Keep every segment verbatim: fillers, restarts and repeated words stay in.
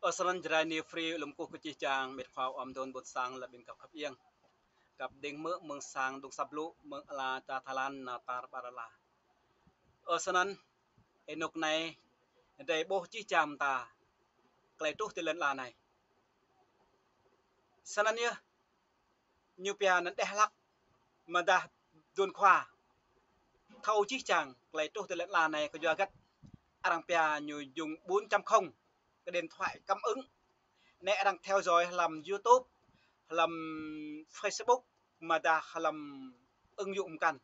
Ơ, snăn Jrai New Free lŏm kơkuh kơ jih jang met khua ƀôn sang, ƀôn sang lăp ƀing găp khăp iêng. Găp ding mơ̆ng sang dŭng săp blŭ, mơ̆ng ala čar Thái Lan, nao tar ƀar ala. Ơ, snăn, ênuk anai, drei ƀuh jih jang mơta, klei truh ti lăn ala anai. Snăn yơh, ñu pia anăn đeh hlăk, mơdah dŭn khua. Thâo jih jang, klei truh ti lăn ala anai kơ yua hgĕt. Arăng pia ñu dùng bốn chấm không, cái điện thoại cảm ứng. Anei arăng theo dõi hlăm YouTube, hlăm Facebook, mơdah hlăm ứng dụng mkăn.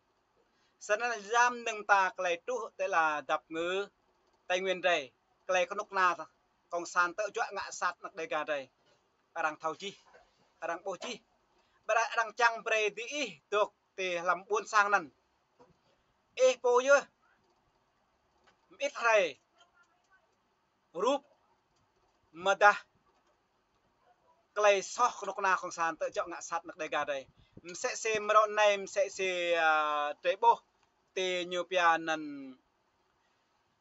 Snăn jăm nơ̆ng ta klei truh ti ala dap kngư Tây Nguyên drei. Klei kơnuk kơna ta, cộng sản tơjuă ngă sat anak Đêga drei. Arăng thâo jih, arăng ƀuh jih. Ƀiădah arăng čang brei diih dôk ti hlăm ƀôn sang anăn. Ih pô yơh, mĭt hrei, rup, mơdah klei soh kơnuk kơna cộng sản tơjuă ngă sat anak Đêga drei. Msĕ si mrâo anei, msĕ si, a, drei ƀuh ti ñu pia anăn,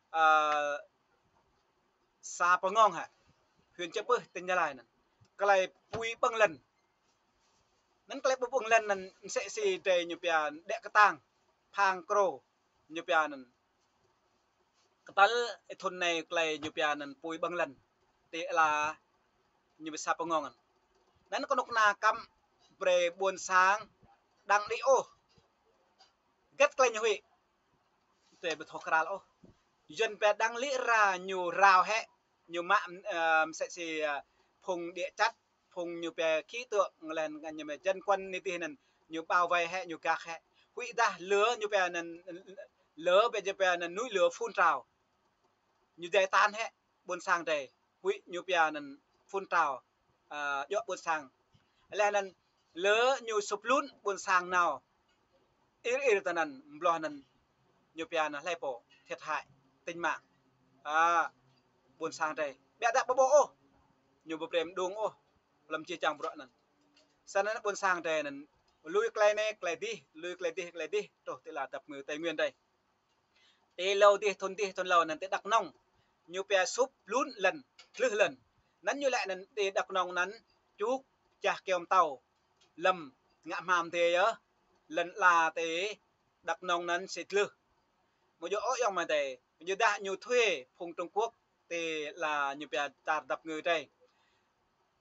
a, xã Pangong hă, huyện Chư Pưh, tỉnh Gia Lai anăn. Klei pui ƀơ̆ng lăn. Anăn klei pui ƀơ̆ng lăn anăn msĕ si drei ñu pia đĕ kơtang, phang krô, ñu pia anăn. Kơtăl ih thŭn anei klei ñu pia anăn pui ƀơ̆ng lăn ti ala ñu pia xã Pangong anăn. Anăn kơnuk kơna kăm brei ƀôn sang đăng đĭ ôh. Hgĕt klei ñu huĭ, drei ƀu thâo kral ôh. Yuăn pia đăng đĭ ra ñu rao hĕ, ñu mă, ơ, msĕ si, ơ, phung địa chất, phung ñu pia khí tượng, leh anăn ñu pia dân quân anei dih anăn, ñu bảo vệ hĕ, ñu gak hĕ. Huĭ dah lửa ñu pia anăn, lửa pia ñu pia anăn núi lửa phun trào. Ñu giải tán hĕ ƀôn sang drei. Huĭ ñu pia anăn phun trào, a, djŏ ƀôn sang. Leh anăn lửa ñu sụp lún ƀôn sang nao. Ir ir tơ anăn, mbloh anăn ñu pia anăn hlei pô thiệt hại tính mạng. A, ƀôn sang drei. Ƀiădah ƀu ƀuh ôh. Ñu ƀu brei mđung ôh. Hlăm jih jang bruă anăn. Snăn ƀôn sang drei anăn. Lui klei anei, klei dih, lui klei dih, klei dih. Truh ti ala dap kngư Tây Nguyên drei. Ti êlâo dih, thŭn dih, thŭn êlâo anăn ti Đăk Nông. Ñu pia sụp lún lăn, tlưh lăn. Anăn ñu laĭ anăn ti Đăk Nông anăn čuk jah kyâo mtâo. Lăm ngă hmam dê yơh. Lăn ala ti Đăk Nông anăn sĭt tlưh. Mơ̆ djŏ ôh ayŏng amai adei. Mơ̆ djŏ dah ñu thuê phung Trung Quốc ti ala ñu pia čar dap kngư drei.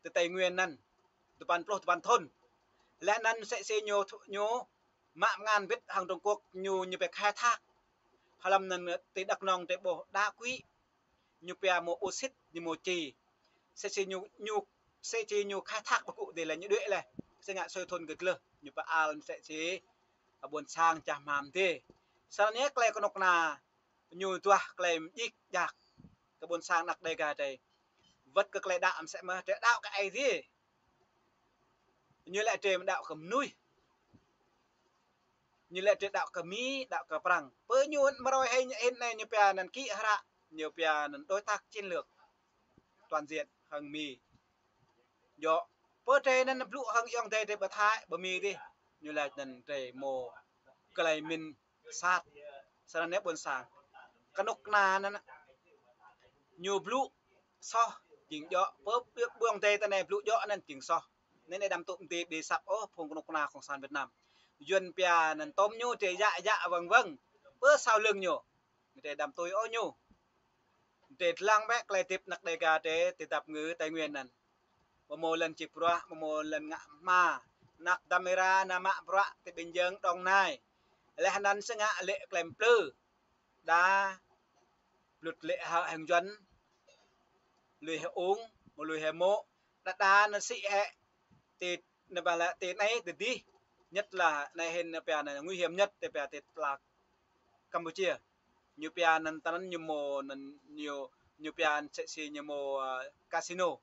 Ti Tây Nguyên anăn, dua păn pluh dua păn thŭn. Leh anăn msĕ si ñu, ñu mă mngan wĭt hăng Trung Quốc ñu, ñu pia khai thác. Hlăm anăn ti Đăk Nông drei ƀuh đá quí. Ñu pia mâo bô xít, ñu mâo či. Msĕ si ñu, ñu, msĕ si ñu khai thác ƀu kŭ dê leh ñu đuĕ leh. Msĕ ngă sui thŭn kơ tlưh, ñu pia ăl msĕ si, a, ƀôn sang čah hmam dê. Snăn yơh klei kơnuk kơna ñu duah klei mdjik djak kơ ƀôn sang anak Đêga drei. Wơ̆t kơ klei đăo msĕ mơh, drei đăo kơ Aê Diê. Ñu laĭ drei mă đăo kơ mnuih. Ñu laĭ drei đăo kơ Mi, đăo kơ Prăng. Pơ ñu mrâo hĕ hĭn anei ñu pia anăn kĭ hră, ñu pia anăn đối tác chiến lược toàn diện hăng Mi. Djŏ, pơ drei anăn blŭ hăng ayŏng adei drei ƀơ Thái, ƀơ Mi dih. Ñu laĭ anăn drei mâo klei mĭn sat. Snăn yơh ƀôn sang. Kơnuk kơna anăn ñu blŭ soh jing djŏ, pơ ƀuh ayŏng adei ta anei blŭ djŏ anăn jing soh. Anei anei đăm tŭ mdê ƀĕ săp ôh phung kơnuk kơna cộng sản Việt Nam. Yuăn pia anăn tôm ñu drei yă yă wăng wăng. Pơ sau lưng ñu. Drei đăm tui ôh ñu. Drei dlăng bĕ klei hdĭp anak Đêga drei ti dap kngư Tây Nguyên anăn. Mâo mâo lăn čih bruă, mâo mâo lăn ngă hma. Anak dăm êra nao mă bruă ti Bình Dương, Đồng Nai. Leh anăn si ngă lĕ klei mplư. Đa blŭt lĕ hăng Yuăn. Lui hĕ ung, mâo lui hĕ mô̆. Đa đa anăn sĭ hĕ ti, anăn ƀă lĕ ti anei ti dih. Nhất là anei hĭn pia anăn nguy hiểm nhất ti pia ti ala Campuchia. Ñu pia anăn tơ anăn ñu mâo anăn ñu, ñu pia anăn msĕ si ñu mâo, ơ, casino.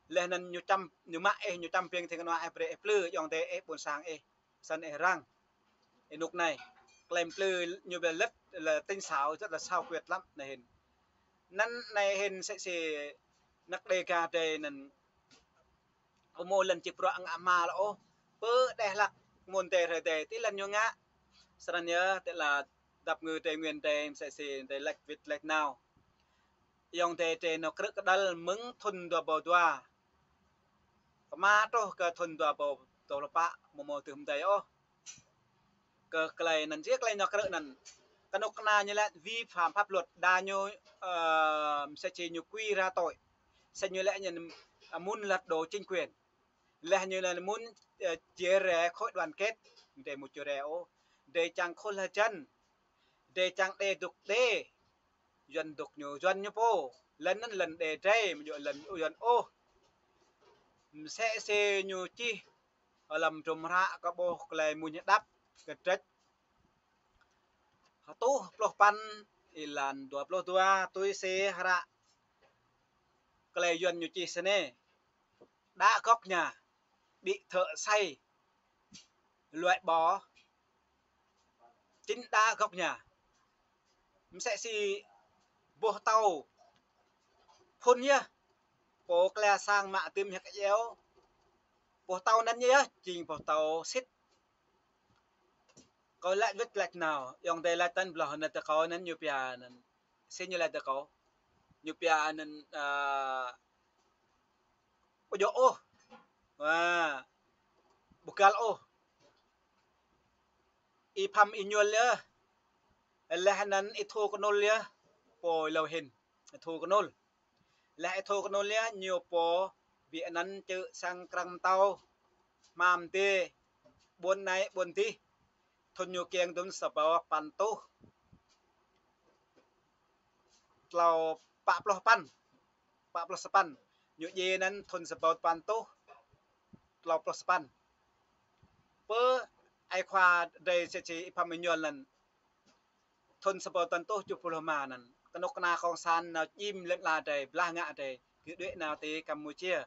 Leh anăn ñu čăm, ñu mă ih, ñu čăm ƀing thing kơnua ih brei ih mplư ayŏng adei ih ƀôn sang ih. Snăn ih răng. Ênuk anei. Klei mplư ñu ƀu lĕ lĕ tính xảo, rất là xảo quyệt lắm anei hĭn. Anăn anei hĭn msĕ si anak Đêga drei anăn ƀu mâo lăn čih bruă ngă hma lŏ ôh. Pơ đeh hlăk mơ̆ng adei hrơi adei ti lăn ñu ngă. Snăn yơh ti ala dap kngư Tây Nguyên drei msĕ si drei lač wĭt lač nao. Ayŏng adơi, adơi nao krư̆ kơđăl mơ̆ng thŭn dua rơbâo dua, kơma truh kơ thŭn dua rơbâo dua pluh pă, mơ̆ mơ̆ tơm adơi ôh. Kơ tơlơi anŭn, jing tơlơi nao krư̆ anŭn, kơnuk kơna ñu laĭ vi phạm pháp luật, đa ñu, ơ, msĕ si ñu quy ra tội, msĕ ñu laĭ ñu, ơ, muốn lật đổ chính quyền. Laih ñu laĭ muốn, ơ, chia rẽ khối đoàn kết, adơi ƀu chia rẽ ôh, adơi čang khul hơjăn, adơi čang đe dŏ đe, Yuan dŏ ñu, Yuan ñu pô, lŏn anŭn lŏn đe adơi, mơ̆ yua lŏn Yuan ôh. Msĕ si ñu čih, ơ, lăm hrŏm hră kơ ƀuh tơlơi mơñu đăp, kơdrĕč hơtuh pluh păn, êlan dua pluh dua, tui si hră tơlơi Yuan ñu čih sơnê: Đã gốc nhà bị thợ xây loại bỏ chính đá gốc nhà. Msĕ si boh tâo phŭn yơh, pô kla sang mă tơm hơk iâu, boh tâo anŭn yơh, jing boh tâo sĭt. Kâo laĭ wơ̆t laĭ nao, ayŏng adơi laĭ tăn blah anŭn tơ kâo anŭn ñu pia anŭn. Si ñu laĭ tơ kâo. Ñu pia anŭn, ơ, ƀu djơ̆ ôh. Wa, ƀu găl ôh. Ih phăm ih ñuôl yơh. Laih anŭn ih thu kơnŭl yơh. Pô hlâo hĭn ih thu kơnŭl. Laih ih thu kơnŭl yơh, ñu pô ƀing anŭn čư̆ sang krăng mơtâo, hmam dê, ƀôn anai ƀôn adih. Thŭn ñu kiăng dŭm sa rơbâo păn rơtuh tlâo pă pluh păn, pă pluh sapăn. Ñu djai anŭn thŭn sa rơbâo păn rơtuh tlâo pluh sapăn. Pơ ai khua adơi msĕ si ih phăm ih ñuôl anŭn, thŭn sa rơbâo păn rơtuh tơjuh pluh rơma anŭn, kơnuk kơna kông san nao čim lŏn ala adơi, blah ngă adơi, gơ̆ đuaĭ nao ti Campuchia,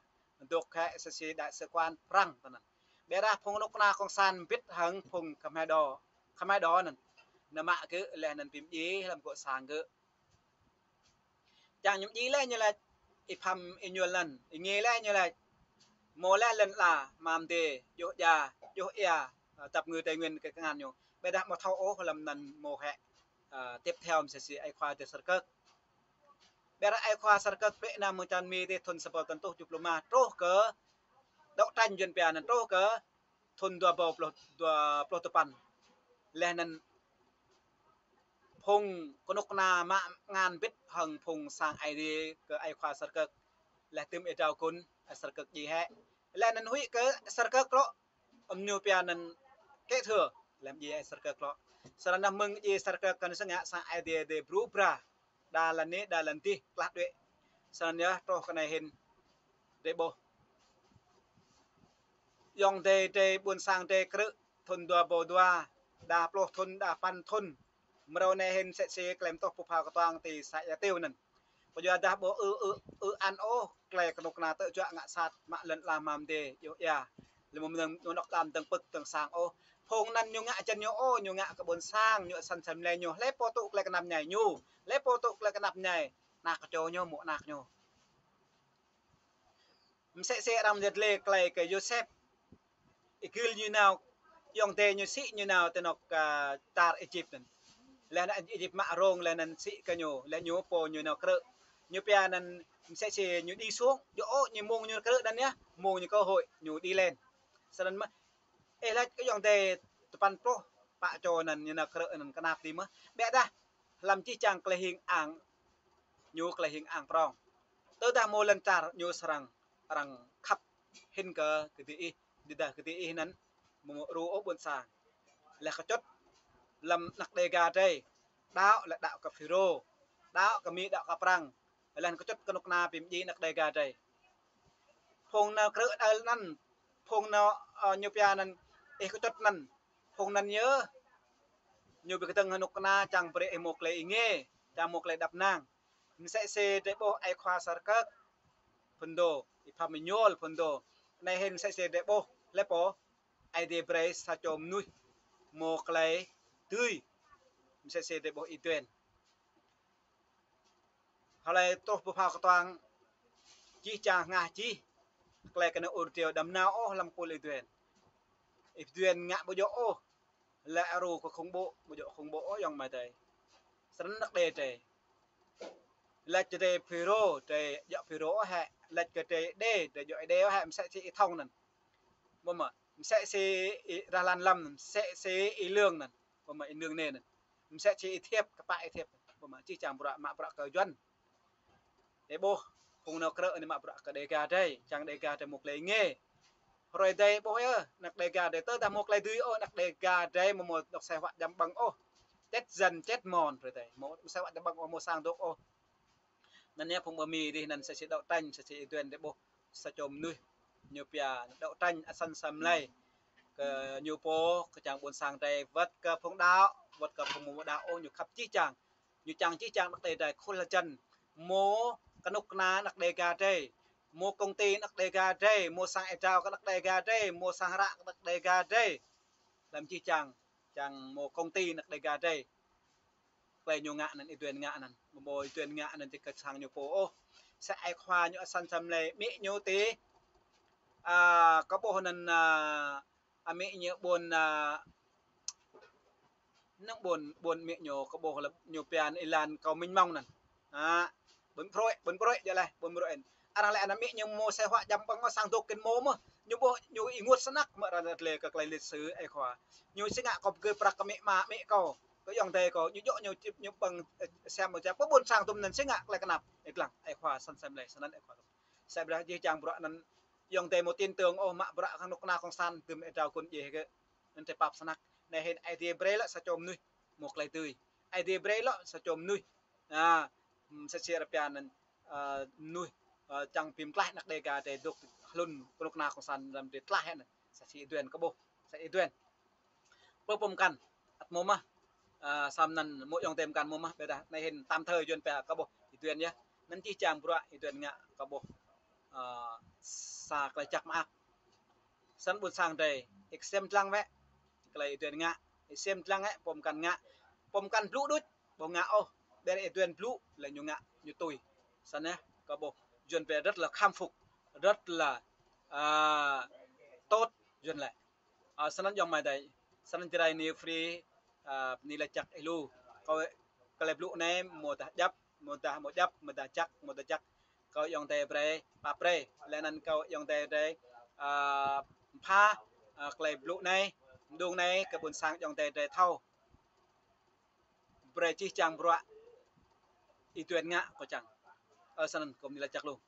dŏ hĕ msĕ si đại sứ quán Prăng tơ anŭn. Ƀiădah phung kơnuk kơna kông san bĭt hăng phung Khmer Đỏ, Khmer Đỏ anŭn, nao mă gơ̆ laih anŭn pim djai lăm gŏ sang gơ̆. Čang ñu djai laih ñu laĭ, ih phăm ih ñuôl anŭn, ih ngă laih ñu laĭ, mơ̆ laih lŏn ala, hmam dê, djuh ia, djuh ia, ơ, tăp ngư Tây Nguyên kơ kơngan ñu. Ƀiădah ƀu thâo ôh lăm anŭn mơ̆ hĕ, ơ, tiếp theo msĕ si ai khua adơi Sơrkơk. Ƀiădah ai khua Sơrkơk pĕ nao mơ̆ng čar Mi adih thŭn sa rơbâo păn rơtuh tơjuh pluh rơma truh kơ đấu tranh Yuan pia anŭn truh kơ thŭn dua rơbâo pluh, dua pluh dua păn. Laih anŭn phung kơnuk kơna mă ngăn bĭt hăng phung sang Aê Diê kơ ai khua Sơrkơk. Laih tơm ih drao gun, ơ, Sơrkơk djai hĕ. Laih anŭn huĭ kơ Sơrkơk klŏ, ăm ñu pia anŭn kĕ thơ, laih djai ai Sơrkơk klŏ. Sơnăn mơ̆ng djai Sơrkơk kơ anŭn sơngă sang Aê Diê adih bru bra. Đa lŏn anai, đa lŏn adih, klah đuaĭ. Sơnăn yơh truh kơ anai hĭn adơi ƀuh. Ayŏng adơi, adơi ƀuôn sang adơi krư̆ thŭn dua rơbâo dua, đa pluh thŭn, đa păn thŭn. Mrâo anai hĭn msĕ si tơlơi pơtuh pơphao kơtuang ti să Ia Tiêu anŭn. Pơyua dah ƀu ư, ư, ư ăn ôh, tơlơi kơnuk kơna tơjuă ngă sat, mă lŏn ala hmam dê, djuh ia. Lĕ mơ̆ng anŭn ñu anŏ đam dơ̆ng pơ̆k dơ̆ng sang ôh. Phung anŭn ñu ngă jăn ñu ôh, ñu ngă kơ ƀuôn sang, ñu săn săn mlei ñu. Hlơi pô tŭ tơlơi kơnam ñai ñu. Hlơi pô tŭ tơlơi kơnam ñai. Ană kơčô ñu, mơ̆ ană ñu. Msĕ si arăng mơyơt lĕ tơlơi kơ Yôsep. Ih gil ñu nao, ayŏng adơi ñu sĭ ñu nao tơ anŏ, ơ, čar Êjip anŭn. Laih anŭn Êjip mă rông laih anŭn sĭ kơ ñu, laih ñu pô ñu nao krư̆. Ñu pia anŭn msĕ si ñu đi xuống, djơ̆ ôh ñu mơ̆ng ñu krư̆ anŭn yơh, mơ̆ng ñu cơ hội ñu đi lên. Sơnăn mơ̆, ih laĭ kơ ayŏng adơi tơpăn pluh pă čô anŭn ñu nao krư̆ anŭn kơnap tih mơ̆. Ƀiădah, lăm čih čang tơlơi hing ang, ñu tơlơi hing ang prong. Tơdah mơ̆ lŏn čar ñu srăng, arăng khăp hĭn kơ kơdih ih, ƀiădah kơdih ih anŭn mơ̆ ru ôh ƀuôn sang. Laih kơčŭt lăm anăk Đêga adơi, đaŏ lĕ đaŏ kơ Fulro, đaŏ kơ Mi, đaŏ kơ Prăng, laih anŭn kơčŭt kơnuk kơna pim djai anăk Đêga adơi. Phung nao krư̆ đăl anŭn, phung nao, ơ, ñu pia anŭn, ih kơčŭt anŭn, phung anŭn yơh ñu ƀu kơdơ̆ng hơnŭk kơna čang brơi ih mơ̆ tơlơi ih ngă, čang mơ̆ tơlơi đăp năng. Msĕ si adơi ƀuh ai khua Sơrkơk phŭn dô, ih pham ih ñuôl phŭn dô. Anai hĭn msĕ si adơi ƀuh, hlơi pô Aê Diê brơi sa čô mơnuih mơ̆ tơlơi dưi, msĕ si adơi ƀuh Y Duên. Hlơi truh pơphao kơtuang čih čang hngah čih, tơlơi kơ anai ur triu đăm nao ôh lăm kul Y Duên. Y Duên ngă ƀu djơ̆ ôh, lĕ aru kơ khủng bố, ƀu djơ̆ khủng bố ôh ayŏng amai adơi. Srăng anăk Đê adơi. Laĭ kơ drơi Phi Rô, drơi djŏ Phi Rô ôh hĕ. Laĭ kơ drơi Êđê, drơi djŏ Êđê ôh hĕ, msĕ si Y Thông anŭn. Ƀu mă, msĕ si Y Rah Lan Lâm, msĕ si Y Lương anŭn. Ƀu mă, Y Lương anai anŭn. Msĕ si Y Thiêp, kơpă Y Thiêp. Ƀu mă, jih jang bruă, mă bruă kơ Yuan. Ơ ƀuh, phung nao krư̆ anai mă bruă kơ Đêga drơi, čang Đêga drơi mơ̆ng tơlơi ngă. Hrơi adai ƀuh yơh, anăk Đêga drơi tơdah mơ̆ng tơlơi dưi ôh, anăk Đêga drơi mơ̆ mơ̆ dŏ asơi huă djăm ƀơ̆ng ôh. Chết dần, chết mòn hrơi adai. Mơ̆ asơi huă djăm ƀơ̆ng ôh, mơ̆ sang dŏ ôh. Anŭn yơh phung ƀơ Mi dih anŭn sa čô đấu tranh, sa čô Y Duên drơi ƀuh, sa čô mơnuih ñu pia đấu tranh asan asăm lĕ. Kơ ñu pô, kơ čang ƀôn sang drơi, wơ̆t kơ phung đaŏ, wơ̆t kơ phung mơ̆ đaŏ ôh, ñu khăp jih jang. Ñu čang jih jang anăk Đêga drơi khul hơjăn. Mơ̆ kơnuk kơna anăk Đêga drơi. Mơ̆ công ty anăk Đêga drơi. Mơ̆ sang êdrao kơ anăk Đêga drơi. Mơ̆ sang hră kơ anăk Đêga drơi. Lăm jih jang, čang mơ̆ công ty anăk Đêga drơi. Tơlơi ñu ngă anŭn, Y Duên ngă anŭn. Mơ̆ Y Duên ngă anŭn či kơ sang ñu pô ôh. Sa ai khua ñu asan asăm lĕ, amĭ ñu tih. A, kơ ƀuh anŭn, a, amĭ ñu ƀôn, a, năng ƀôn, ƀôn amĭ ñu kơ ƀuh lĕ ñu pia anŭn Y Lan Cao Minh Mông anŭn. A, ƀôn Pruê, ƀôn Pruê djơ̆ lĕ, ƀôn Pruê. Arăng lĕ anŭn amĭ ñu mơ̆ asơi huă djăm ƀơ̆ng ôh, sang dŏ kơ mơ̆ mơ̆. Ñu ƀuh, ñu ênguôt snăk mơ̆ arăng lĕ kơ tơlơi lịch sử ai khua. Ñu si ngă kâo pơgơi prăk kơ amĭ ama, amĭ kâo. Kơ ayŏng adơi kâo, ñu djŏ ñu čip ñu ƀơ̆ng, ơ, sem mơ̆ čang. Pơ ƀôn sang tŭm anŭn si ngă tơlơi kơnăp. Ih lăng, ai khua asan asăm lĕ, snăn ai khua. Sa ƀrah jih jang bruă anŭn ayŏng adơi mơ̆ tin tưởng ôh mă bruă kơ kơnuk kơna cộng sản, tơm êdrao kŭn djai kơ. Anŭn tơpă snăk. Anai hĭn Ơi Adai brơi lŏ sa čô mơnuih mơ̆ tơlơi dưi. Ơi Adai brơi lŏ sa čô mơnuih. A, mơ̆ sa čô rơpian anŭn, a, mơnuih, a, čang pim klaih anăk Đêga drơi dŏ hlŭn kơnuk kơna cộng sản lăm drơi tlaih anŭn. Sa čô Y Duên kơ ƀuh, sa Y Duên. Pơ pơm kăn, ăt mơ̆ mă, a, sam anŭn mơ̆ ayŏng adơi pơm kăn mơ̆ mă, ƀiădah anai hĭn tạm thời Yuan pia kơ ƀuh Y Duên yơh. Anŭn jih jang bruă Y Duên ngă kơ ƀuh, a, sa tơlơi čăk mơak. Snăn ƀôn sang drơi, ih sem dlăng wĕ. Tơlơi Y Duên ngă, ih sem dlăng wĕ, pơm kăn ngă. Pơm kăn blŭ đôč, ƀu ngă ôh. Ƀiădah Y Duên blŭ, lĕ ñu ngă, ñu tui. Snăn yơh, kơ ƀuh, Yuan pia rất là khâm phục, rất là, à, tốt, Yuan lĕ. A, snăn ayŏng amai adơi, snăn Jrai New Free, a, bơni laĭ jăk ih lu. Kâo, tơlơi blŭ anai, mơ̆ dah djăp, mơ̆ dah mơ̆ djăp, mơ̆ dah jăk, mơ̆ dah jăk. Kâo ayŏng adơi brơi, pap brơi. Lĕ anŭn kâo ayŏng adơi drơi, a, pha, a, tơlơi blŭ anai, mơđung anai, kơ ƀôn sang ayŏng adơi drơi thâo. Brơi jih jang bruă Y Duên ngă kâo čang. Ơ, snăn kâo bơni laĭ jăk lu.